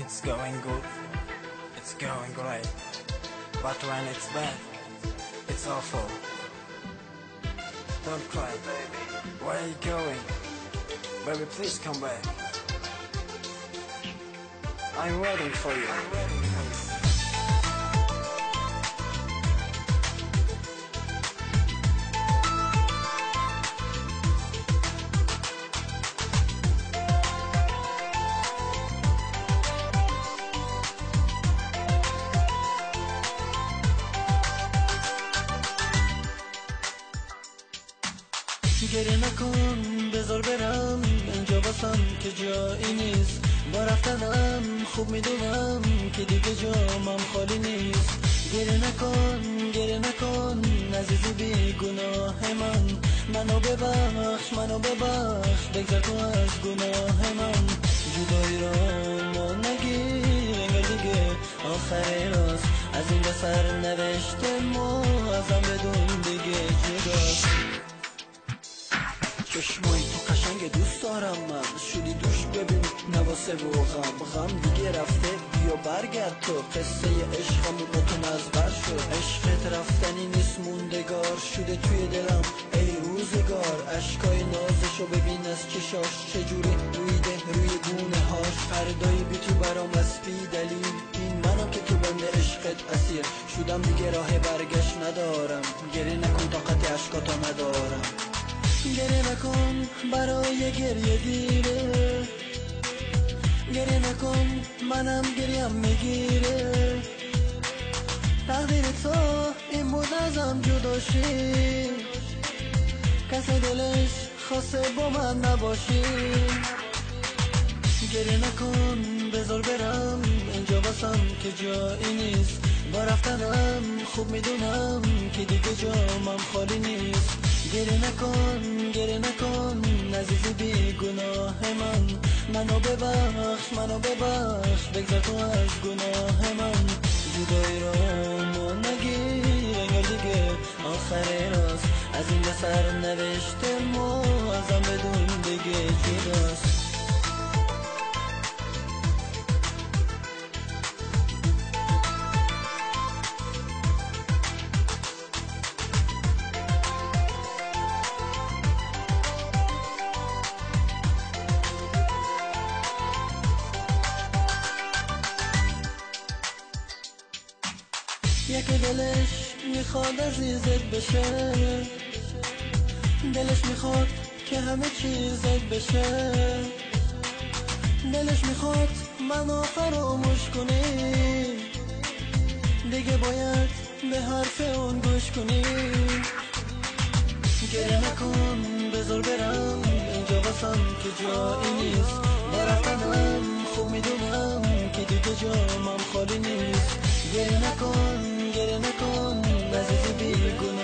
It's going good, it's going great, but when it's bad, it's awful. Don't cry, baby. Where are you going? Baby, please come back. I'm waiting for you. I'm waiting for you. گریه نکن، بذار برم، اینجا واسم که جایی نیست. با رفتنم خوب میدونم که دیگه جامم خالی نیست. گریه نکن، گریه نکن عزیزی بی گناه من. منو ببخش، منو ببخش، بگذر تو از گناه من. جدایی را ما نگیر، انگار دیگه آخر راست. از این سر نوشته ما ازم بدون دیگه جداست. چشمای تو قشنگ دوست دارم من، شدی دوش ببین نواسه و غم. غم دیگه رفته بیا برگرد تو، قصه عشقمون با تو مزبر شد. عشقت رفتنی نیست موندگار شده توی دلم ای روزگار. اشکای نازشو ببین از چشاش چجوری رویده روی گونه هاش. فردایی بی تو برام از بی دلیل، این منم که تو بند عشقت اسیر شدم. دیگه راه برگشت ندارم، گریه نکن طاقت اشکاتو ندارم. گریه نکن برای گریه دیره، گریه نکن منم گریم میگیره. تقدیر تو این بود ازم جداشی، کسی دلش خواسته با من نباشی. گریه نکن بذار برم، اینجا واسم که جایی نیست. با رفتنم خوب میدونم که دیگه جامم خالی نیست. گریه نکن، گریه نکن عزیزی بی گناه من. منو ببخش، منو ببخش، بگذر تو از گناه من. جدایی را ما نگیر، انگار دیگه آخر راست. از این سر نوشته ما ازم بدون دیگه جداست. یکی دلش میخواد عزیزت بشه، دلش میخواد که همه چیزت بشه، دلش میخواد منو فراموش کنی، دیگه باید به حرف اون گوش کنی. گریه نکن بذار برم، اینجا واسم که جایی نیست. با رفتنم خوب میدونم که دیگه جامم خالی نیست. گریه نکن، گریه نکن عزیزی بی گناه.